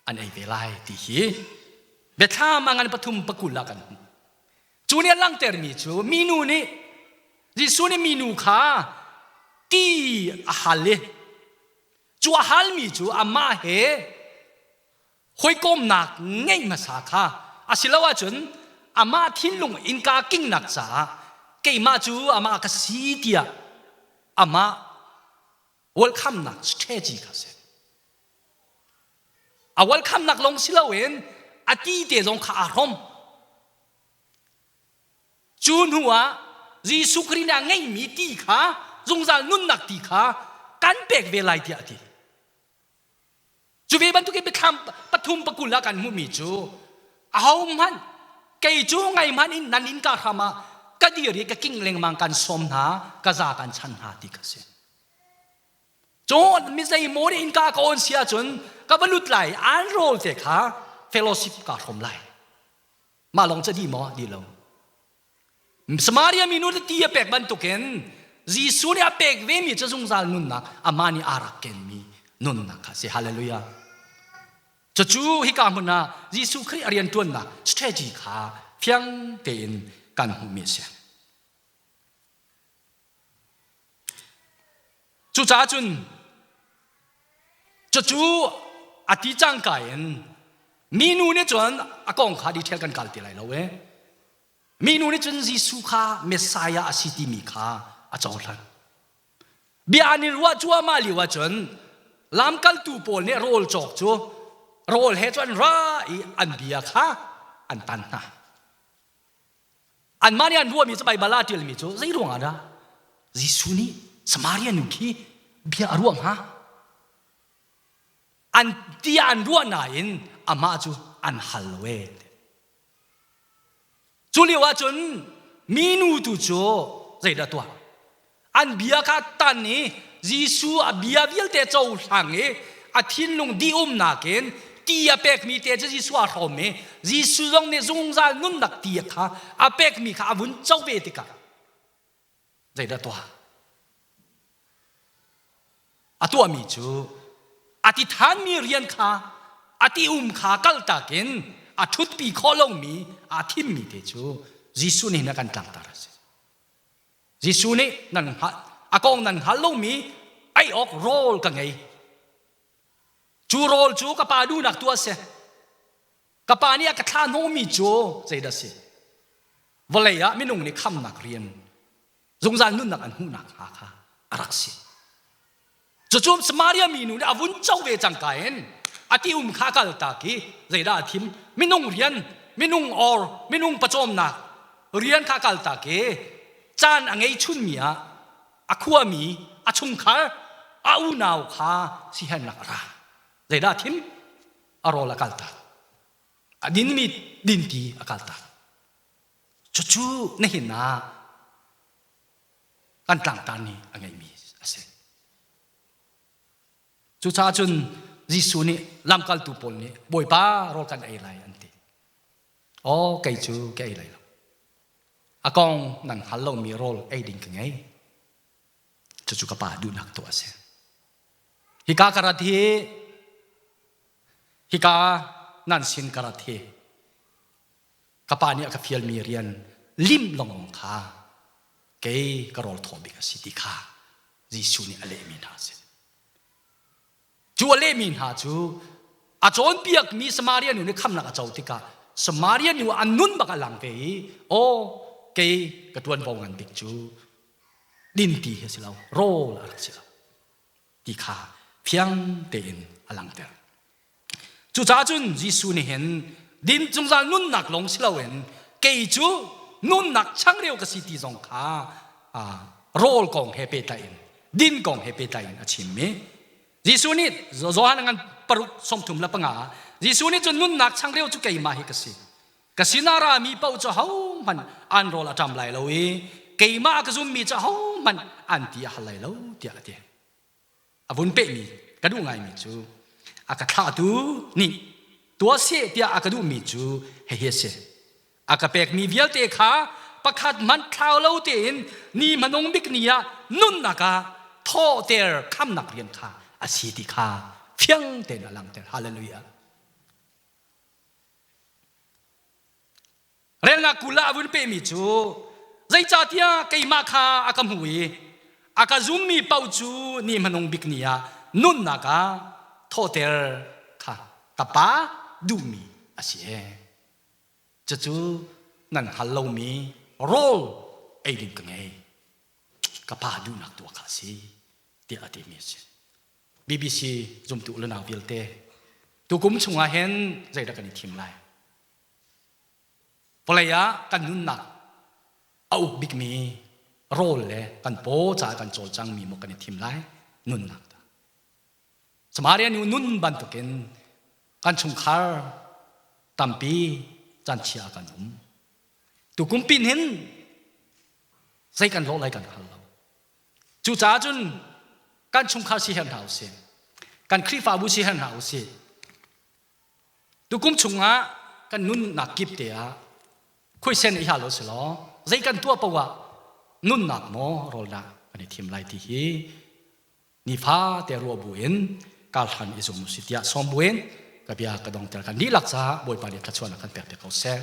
an ei ve lai ti hi biathlam a ngan pathum pakul ah kan hmuh. Cu nih a langhtermi cu minu nih Jesuh nih minu kha ti a hal i cu a halmi cu amah he hawikomnak ngeih hmasa kha asilo ahcun amah thinlung innka kingnak caah keimah cu amah ka si tiah amah welcome-nak strategy kha si. A welcome-nak lawng si loin a ti te zong kha aa hrawm. Cu hnu ah Jesuh Khrih nih a ngeihmi ti kha zungzal nunnak ti kha kan pek ve lai tiah a ti. Cu ve bantukin biathlam pathum pakul ah kan hmuhmi cu ahohmanh kei cu ngai hmanh in nan innka hram ah ka dir i ka king lengmang kan sawm hna ka za kan chan hna ti kha si. Cun mi zeimaw nih innka ka on si ahcun ka va lut lai an rawl te kha fellowship kaa hrawm lai. Mah lawng ca dih maw? Dih lo. Samaria minu nih ti a pek bantukin Jesuh nih a pek vemi cu zungzal nunnak amah nih aa rak kenmi nunnak kha a si. Hallelujah. Cucu hika hmun ah Jesuh Khrih a rianṭuannak strategy kha fiang tein kan hmuhmi a si. Cucaah cun cucu a ti cangka in minu nih cun a kong kha detail kan kal ti lai lo e. Minu nih cun Jesuh kha Messiah a si timi kha a cohlan. Bia an i ruah cuahmah lio ahcun lamkaltu pawl nih rawl cawk cu rawl he cun an ra i an bia kha an tan hna. Anmah nih an ruahmi cu Baibal ah a ṭialmi cu zei ruangah dah Jesuh nih Samaria nu khi bia a ruah hnga? An tiah an ruah nain amah cu an hal lo ee. Cu lio ahcun minu tu cu zeidah tuah? An bia kha tan i Jesuh a bia vialte cohlang i a thinlung dihumnak in ti a pekmi te cu Jesuh a hrawm i Jesuh zong nih zungzal nunnak ti kha a pekmi kha a vun co ve tikah zeidah tuah? A tuahmi cu a ti thanmi rian kha a ti um kha kaltak in a ṭhutpi khawh lomi aa thimmi te cu Jesuh nih a kan tlangtar a si. Jesuh nih nan hngalh a kong nan hngal lomi ei awk rawl ka ngei. Cu rawl cu ka pa duhnak tu a si. Ka pa nih a ka thlah hnawhmi cu zeidah a si? Vawlei ah minung nih khamnak rian zungzal nunnak an hmuhnak hnga kha a rak si. Cucu Samaria minu nih a vun co ve cangka in a ti um kha a kaltak i zeidah a thim? Minung rian, minung or, minung pawcawmnak rian kha a kaltak i caan a ngei chunmi ah a khuami, a chungkhar, a unau kha sihennak a ra. Zeidah a thim? A rawl a kaltak. A dinmi dinti a kaltak. Cucu nihin ah kan tlangtar nih a ngeihmi a si. Cucaah cun Jesuh nih lamkaltu pawl nih Bawipa rawl kan ei lai an ti. Aw kei cu ka ei lai lo. A kong nan hngal lomi rawl ei ding ka ngei. Cucu ka pa duhnak tuah a si. Hika ka rat hi hika nan sin ka rat hi ka pa nih a ka fialmi rian lim lengmang kha kei ka rawl thaw bik a si ti kha Jesuh nih a lehmi hna a si. Cu a lehmi hna cu a cawnpiakmi Samaria nu nih khamnak a co tikah Samaria nu an nun bak a lang ve i aw kei ka ṭuanvo ngan bik cu dinti hi a si lo rawl a rak si lo ti kha fiang tein a langhter. Cucaah cun Jesuh nih hin din zungzal nunnak lawng si loin kei cu nunnak changreu ka si ti zong kha rawl kong he pehtlai in din kong he pehtlai in a chimmi Jesuh nih Johan ngan paruk 35 Jesuh nih cun nunnak changreu cu keimah hi ka si ka sinah rami paoh cu hohmanh an rawl a ṭam lai lo i keimah a ka zummi cu hohmanh an ti a hal lai lo tiah a ti a vun pehmi ka duh ngaimi cu a ka thlahtu nih tuah seh tiah a ka duhmi cu hihi a si a ka pekmi vialte kha pakhat hmanh thlau lo tein ni hmanung bik ni ah nunnak ah thawhter khamnak rian kha a si ti kha fiang tein a langhter hallelujah Relnak 20 ah a vun pehmi cu zeicahtiah keimah kha a ka hmu i a ka zummi paoh cu ni hmanung bik ni ah nunnak ah thawhter kha ka pa duhmi a si ee. Cucu nan hngal lomi rawl ei ding ka ngei. Ka pa duhnak tuah kha a si tiah a timi a si. BBC zumtu u le nau vialte tukum chungah hin zeidah kan i thim lai? Vawlei ah kan nunnak a uk bikmi rawl le kan paw caah kan cawlcangmi maw kan i thim lai? Nunnak ta. Samaria nu nun bantukin kan chungkhar tampi canchia kan um. Tukum pin hin zei kan lawh lai kan hngal lo. Cucaah cun kan chungkhar si her hna usih. Kan Khrihfabu si her hna usih. Tukum chungah kan nunnak kip te ah khuaisen i hal u si law zei kan tuah paoh ah nunnak maw rawlnak kan i thim lai ti hi nifa te ruah bu in karhlan i zum usih tiah sawm buin ka bia ka dongter kan dihlak caah Bawipa nih thluachuahnak kan pek te ko seh.